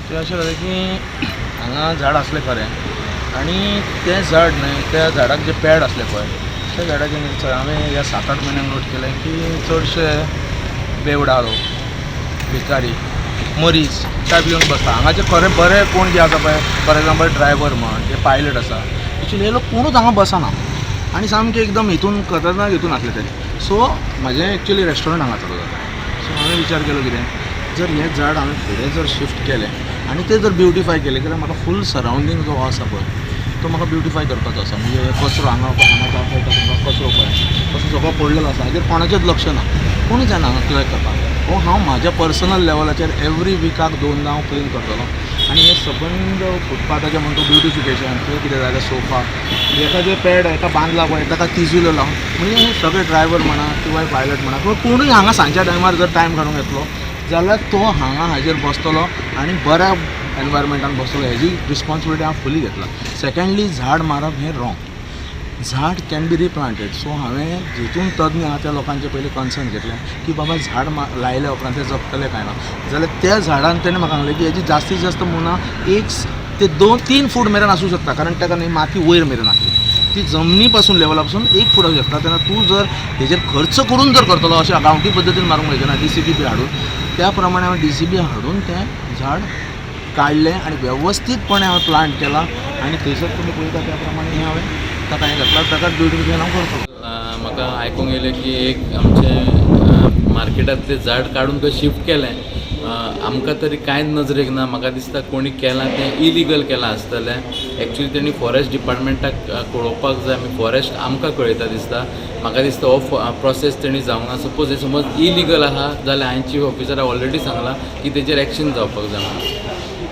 तें अशें जालें की हांगा झाड आसलें खरें आनी तें झाड न्हय, त्या झाडाक जे पॅड आसले पळय, त्या झाडाचें न्हय, हांवें ह्या 7-8 म्हयन्यांक नोट केलें की चडशे बेवडाळो, भिकारी, मरीज च्या पिवन बसता. हांगाचे खरें बरे कोण जे आसा पळय, फॉर एग्जाम्पल ड्रायव्हर म्हण, जे पायलट आसा, एक्चुली हे लोक कोणूच हांगा बसना आनी सामके एकदम हितून खतरनाक हितून आसले ते. सो म्हाजें एक्चुली रेस्टॉरंट हांगा चालू जाता. सो हांवें विचार केलो, कितें जर हें झाड हांवें फुडें जर शिफ्ट केलें आनी तें जर ब्युटिफाय केलें जाल्यार म्हाका फूल सरावंडींग जो आसा पळय तो म्हाका ब्युटिफाय करपाचो आसा. म्हणजे हे कचरो हांगा हांगा दाखयता तुमकां, कचरो पळय कसो सगळो पडलेलो आसा, हाजेर कोणाचेंच लक्ष ना, कोणूच येना हांगा क्लियर करपाक. हो हांव म्हाज्या पर्सनल लेवलाचेर एवरी विकाक दोनदां हांव क्लीन करतलो आनी हे सबंद फुटपाथाचें म्हण तूं ब्युटिफिकेशन, थंय कितें जाल्यार सोफा, एका जे पॅड एका बांदला पळय ताका तिजुलो लावन, म्हणजे हे सगळे ड्रायव्हर म्हणा किंवा पायलट म्हणा किंवा कोणूय हांगा सांजच्या टायमार जर टायम काडूंक येतलो जाल्यार तो हांगा हाजेर बसतलो आनी बऱ्या एनवायरमेंटान बसतलो, हेजी रिस्पॉन्सिबिलिटी हांव फुली घेतला. सेकंडली, झाड मारप हें रॉंग. झाड can be रिप्लांटेड. सो हांवें जितून तज्ञ आहा त्या लोकांचे पयलीं कन्सर्न घेतलें की बाबा झाड लायल्या उपरांत तें जगतलें काय ना. जाल्यार त्या झाडान तेणें म्हाका सांगलें की हेजी जास्तीत जास्त मुनां 1 ते 2-3 फूट मेरेन आसूं शकता, कारण ताका न्ही माती वयर मेरेन आसली, ती जमनी पासून लेवला पासून 1 फूट आसूं शकता. तेन्ना तूं जर हेजेर खर्च करून जर करतलो, अशें गांवठी पद्दतीन मारूंक मेळचें ना, डीसीबी बी हाडून. त्या प्रमाणे हांवें डीसीबी हाडून तें झाड काडलें आनी वेवस्थीतपणे हांवें प्लांट केलां आनी थंयसर तुमी पळयता त्या प्रमाणे हें हांवें ताका हें घातलां, ताका ब्युटिफिकेशन हांव करतलो. म्हाका आयकूंक येयलें की एक आमचें मार्केटांतलें झाड काडून खंय शिफ्ट केलें. आमकां तरी कांयच नजरेक ना. म्हाका दिसता कोणी केलां तें इलिगल केलां आसतलें. एक्चुली तेणी फॉरेस्ट डिपार्टमेंटाक कळोवपाक जाय. आमी फॉरेस्ट आमकां कळयता दिसता. म्हाका दिसता हो प्रोसेस तेणी जावंक ना. सपोज हे समज इलिगल आहा जाल्यार हांवें चीफ ऑफिसराक ऑलरेडी सांगलां की तेजेर एक्शन जावपाक जाय म्हणून.